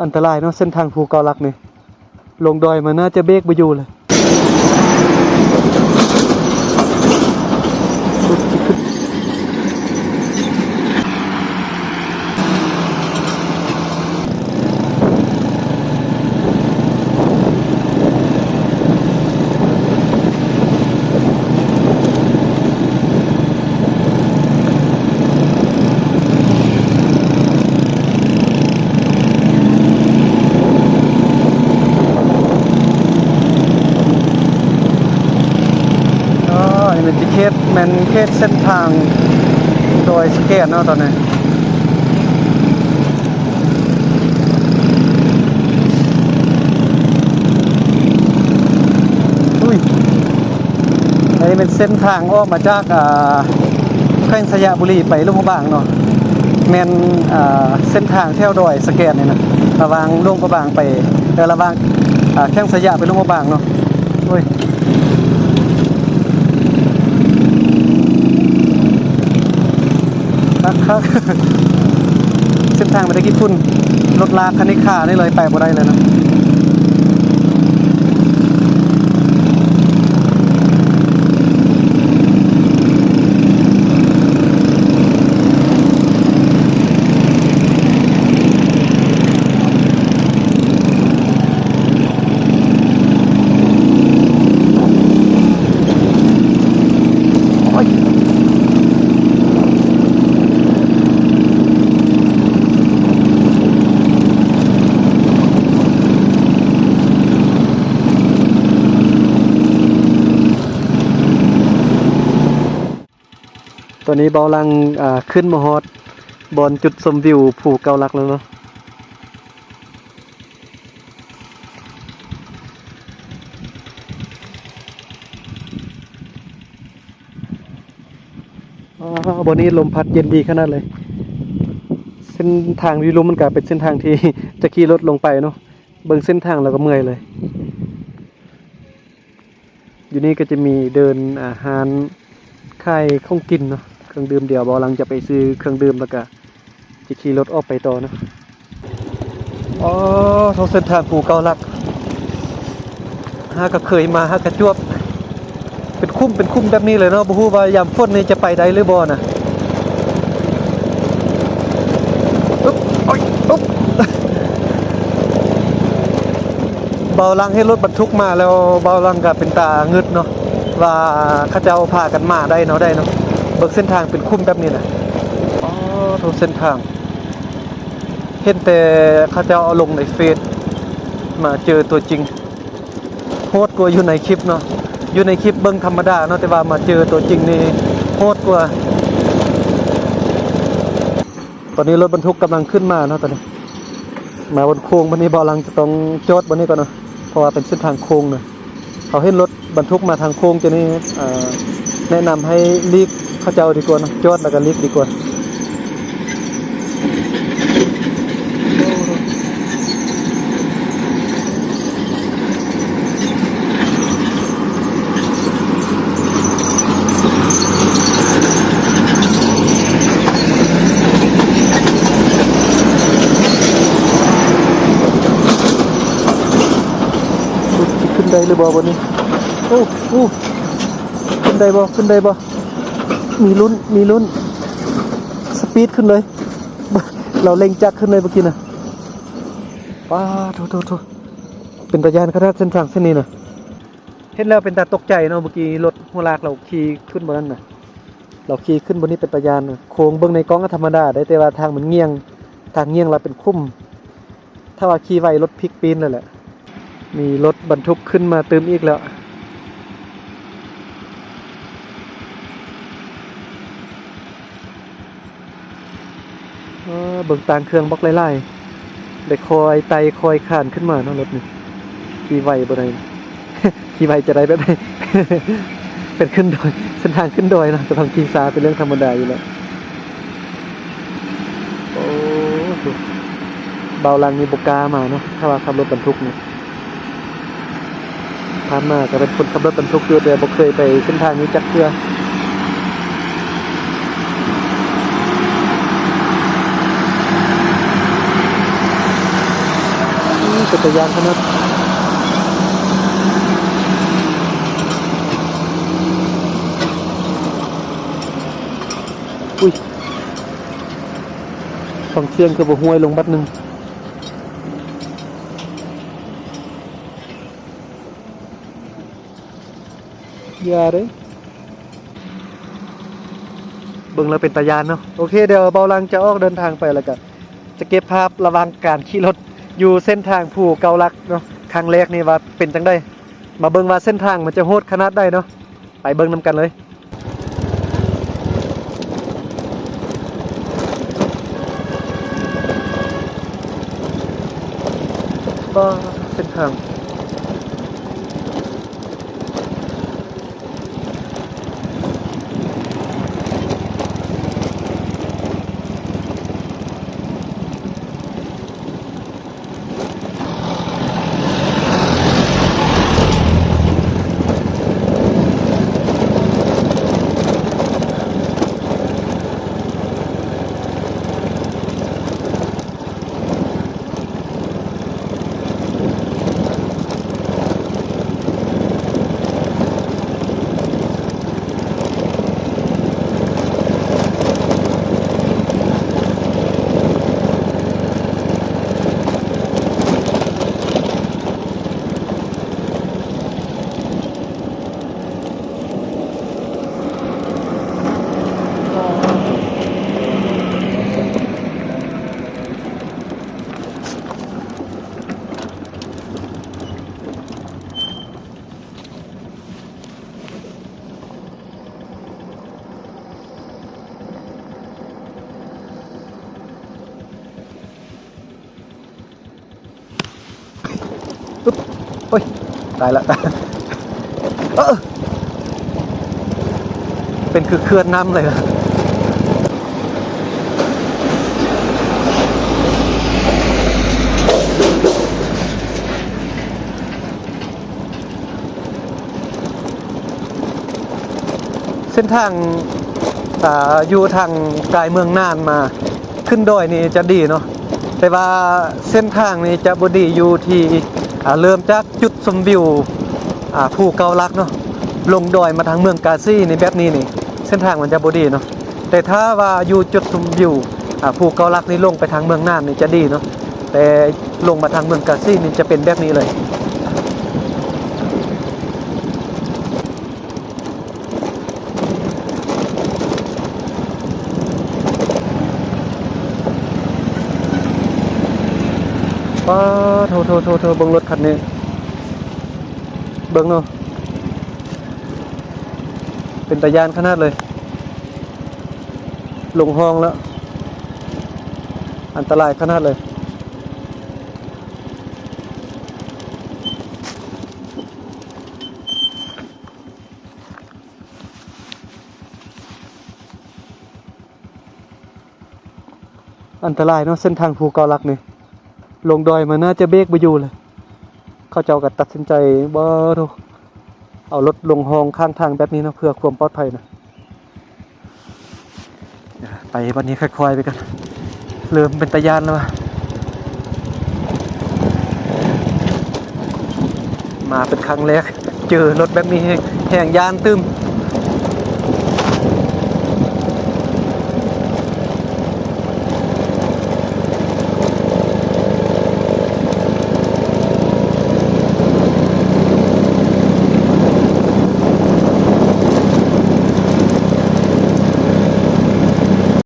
ອັນຕະລາຍເນາະ ເສັ້ນທາງພູເກົ້າຫຼັກນີ້ ລົງດອຍມາໜ້າຈະເບກບໍ່ຢູ່ເລີຍ. ອໍ ອັນນີ້ເປັນເຂດ ແມ່ນເຂດເສັ້ນທາງດອຍສະແກນເນາະຕອນນີ້. ອຸ້ຍ ອັນນີ້ແມ່ນເສັ້ນທາງອອກມາຈາກ ອ່າ ແຂວງໄຊຍະບູລີໄປຫຼວງພະບາງເນາະ ແມ່ນ ອ່າ ເສັ້ນທາງແຖວດອຍສະແກນນີ້ນະ ລະຫວ່າງຫຼວງພະບາງໄປ ເອີ ລະຫວ່າງ ອ່າ ແຂວງໄຊຍະໄປຫຼວງພະບາງເນາະ. ໂອ້ຍ ຄັກໆ ເສັ້ນທາງໄປແຕ່ກີ້ພຸ້ນ ລົດລາກຄັນນີ້ຄານີ້ເລີຍ ໄປບໍ່ໄດ້ເລີຍນະ. ໂອ້ຍ ຕອນນີ້ເບົາຫຼັງ ອ່າ ຂຶ້ນມາຮອດບ່ອນຈຸດຊົມວິວພູເກົ້າຫຼັກແລ້ວເນາະ. ອໍ ບ່ອນນີ້ລົມພັດເຢັນດີຂະໜາດເລີຍ. ເສັ້ນທາງວິວລຸ່ມມັນກະເປັນເສັ້ນທາງທີ່ຈະຂີ່ລົດລົງໄປເນາະ. ເບິ່ງເສັ້ນທາງແລ້ວກໍເມື່ອຍເລີຍ. ຢູ່ນີ້ກໍຈະມີເດີ່ນ ອ່າ ຮ້ານຂາຍຂອງກິນເນາະ ເຄື່ອງດື່ມ. ດຽວເບົາຫຼັງຈະໄປຊື້ເຄື່ອງດື່ມ ແລ້ວກະຈະຂີ່ລົດອອກໄປຕໍ່ເນາະ. ອໍ ໂທ ເສັ້ນທາງພູເກົ້າຫຼັກ ຫາກະເຄີຍມາ ຫາກະຈວບ ເປັນຂຸມເປັນຂຸມແບບນີ້ເລີຍເນາະ. ບໍ່ຮູ້ວ່າຍາມຝົນນີ້ຈະໄປໄດ້ຫຼືບໍ່ນະ. ອຶບ ໂອ້ຍ ອຶບ ເບົາຫຼັງເຫັນລົດບັນທຸກມາແລ້ວ ເບົາຫຼັງກໍເປັນຕາງຶດເນາະ ວ່າເຂົາເຈົ້າພາກັນມາໄດ້ແນວໃດເນາະ. ເບິ່ງເສັ້ນທາງເປັນຂຸມແບບນີ້ນະ. ອໍ ໂທ ເສັ້ນທາງ ເຫັນແຕ່ເຂົາເຈົ້າເອົາລົງໃນເຟສ ມາເຈີຕົວຈິງ ໂຫດກວ່າຢູ່ໃນຄລິບເນາະ. ຢູ່ໃນຄລິບເບິ່ງທຳມະດາເນາະ ແຕ່ວ່າມາເຈີຕົວຈິງນີ້ໂຫດກວ່າ. ຕອນນີ້ລົດບັນທຸກກຳລັງຂຶ້ນມາເນາະ. ຕອນນີ້ມາບ່ອນໂຄ້ງ ບັດນີ້ເບົາຫຼັງຈະຕ້ອງຈອດບ່ອນນີ້ກ່ອນເນາະ ເພາະວ່າເປັນເສັ້ນທາງໂຄ້ງເນາະ. ເຮົາເຫັນລົດບັນທຸກມາທາງໂຄ້ງຈັ່ງນີ້ ເອີ ແນະນຳໃຫ້ຫຼີກເຂົາເຈົ້າດີກວ່າເນາະ ຈອດແລ້ວກໍຫຼີກດີກວ່າ. ຂຶ້ນໄດ້ຫຼືບໍ່ບັດນີ້? ໂອ້ ໂອ້ ຂຶ້ນໄດ້ບໍ່? ຂຶ້ນໄດ້ບໍ່? ມີລຸ້ນ ມີລຸ້ນ ສະປີດຂຶ້ນເລີຍ. ລາວເລັ່ງຈັກຂຶ້ນເລີຍເມື່ອກີ້ນະ. ປາດໂທ້ໆ ເປັນຕາຢ້ານຂະໜາດເສັ້ນທາງເສັ້ນນີ້ນະ. ເຫັນແລ້ວເປັນຕາຕົກໃຈເນາະ. ເມື່ອກີ້ລົດຫົວລາກລາວຂີ່ຂຶ້ນບ່ອນນັ້ນນະ ລາວຂີ່ຂຶ້ນບ່ອນນີ້ເປັນຕາຢ້ານນະ. ໂຄ້ງເບິ່ງໃນກ້ອງກໍທຳມະດາໄດ໋ ແຕ່ວ່າທາງມັນງ່ຽງ ທາງງ່ຽງແລ້ວເປັນຂຸມ. ຖ້າວ່າຂີ່ໄວລົດພິກປີ້ນເລີຍແຫຼະ. ມີລົດບັນທຸກຂຶ້ນມາຕື່ມອີກແລ້ວ. ເອີ ເບິ່ງຕ່າງເຄື່ອງບັກຫຼາຍໆ ໄດ້ຄ່ອຍໄຕ່ຄ່ອຍຄານຂຶ້ນມາເນາະ. ລົດນີ້ຂີ່ໄວບໍ່ໄດ້ ຂີ່ໄວຈະໄດ້ແບບໃດ? ເປັນຂຶ້ນດອຍ ເສັ້ນທາງຂຶ້ນດອຍເນາະ ກໍຕ້ອງຂີ່ຊ້າເປັນເລື່ອງທຳມະດາຢູ່ແລ້ວ. ໂອ້ ເບົາຫຼັງນີ້ບໍ່ກ້າມາເນາະ ຖ້າວ່າຂັບລົດບັນທຸກນີ້. ຜ່ານມາກໍເປັນຄົນຂັບລົດບັນທຸກຢູ່ ແຕ່ບໍ່ເຄີຍໄປເສັ້ນທາງນີ້ຈັກເທື່ອ. ເປັນຕາຢ້ານຂະໜາດ. ອຸ້ຍ ຟັງສຽງຄືບໍ່ຫ້ວຍລົງບັດໜຶ່ງ. ຢ່າເດ້ ເບິ່ງແລ້ວເປັນຕາຢ້ານເນາະ. ໂອເຄ ດຽວເບົາຫຼັງຈະອອກເດີນທາງໄປ ແລ້ວກະຈະເກັບພາບລະຫວ່າງການຂີ່ລົດຢູ່ເສັ້ນທາງພູເກົ້າຫຼັກເນາະ ຄັ້ງແລກນີ້ວ່າເປັນຈັ່ງໃດ. ມາເບິ່ງວ່າເສັ້ນທາງມັນຈະໂຫດຂະໜາດໃດເນາະ. ໄປເບິ່ງນຳກັນເລີຍ. ປ້າ ເສັ້ນທາງ. ອຶບ ໂອ້ຍ ຕາຍລະ ເອີ ເປັນຄືເຂື່ອນນ້ຳເລີຍ. ເສັ້ນທາງ ອ່າ ຢູ່ທາງກາຍເມືອງນານມາ ຂຶ້ນດອຍນີ້ຈະດີເນາະ ແຕ່ວ່າເສັ້ນທາງນີ້ຈະບໍ່ດີຢູ່ທີ່ ອ່າ ເລີ່ມຈາກຈຸດຊົມວິວ ອ່າ ພູເກົ້າຫຼັກເນາະ ລົງດອຍມາທາງເມືອງກາສີນີ້ ແບບນີ້ນີ້ ເສັ້ນທາງມັນຈະບໍ່ດີເນາະ. ແຕ່ຖ້າວ່າຢູ່ຈຸດຊົມວິວ ອ່າ ພູເກົ້າຫຼັກນີ້ ລົງໄປທາງເມືອງນານນີ້ຈະດີເນາະ ແຕ່ລົງມາທາງເມືອງກາສີນີ້ຈະເປັນແບບນີ້ເລີຍ. ປາໂທ ໂທ ໂທ ເບິ່ງລົດຄັນນີ້ ເບິ່ງເນາະ ເປັນຕາຢ້ານຂະໜາດເລີຍ ລົງຮ່ອງແລ້ວ ອັນຕະລາຍຂະໜາດເລີຍ. ອັນຕະລາຍເນາະ ເສັ້ນທາງພູເກົ້າຫຼັກນີ້ ລົງດອຍມາໜ້າຈະເບຣກບໍ່ຢູ່ເລີຍ. ເຂົາເຈົ້າກໍຕັດສິນໃຈ ບໍ່ໂທ ເອົາລົດລົງຮ່ອງຂ້າງທາງແບບນີ້ເນາະ ເພື່ອຄວາມປອດໄພນະ. ໄປບັດນີ້ຄ່ອຍໆໄປກັນ ເລີ່ມເປັນຕາຢ້ານແລ້ວວ່າ ມາເປັນຄັ້ງແລກ ເຈີລົດແບບນີ້ແຮງ ແຮງຢ້ານຕື່ມ.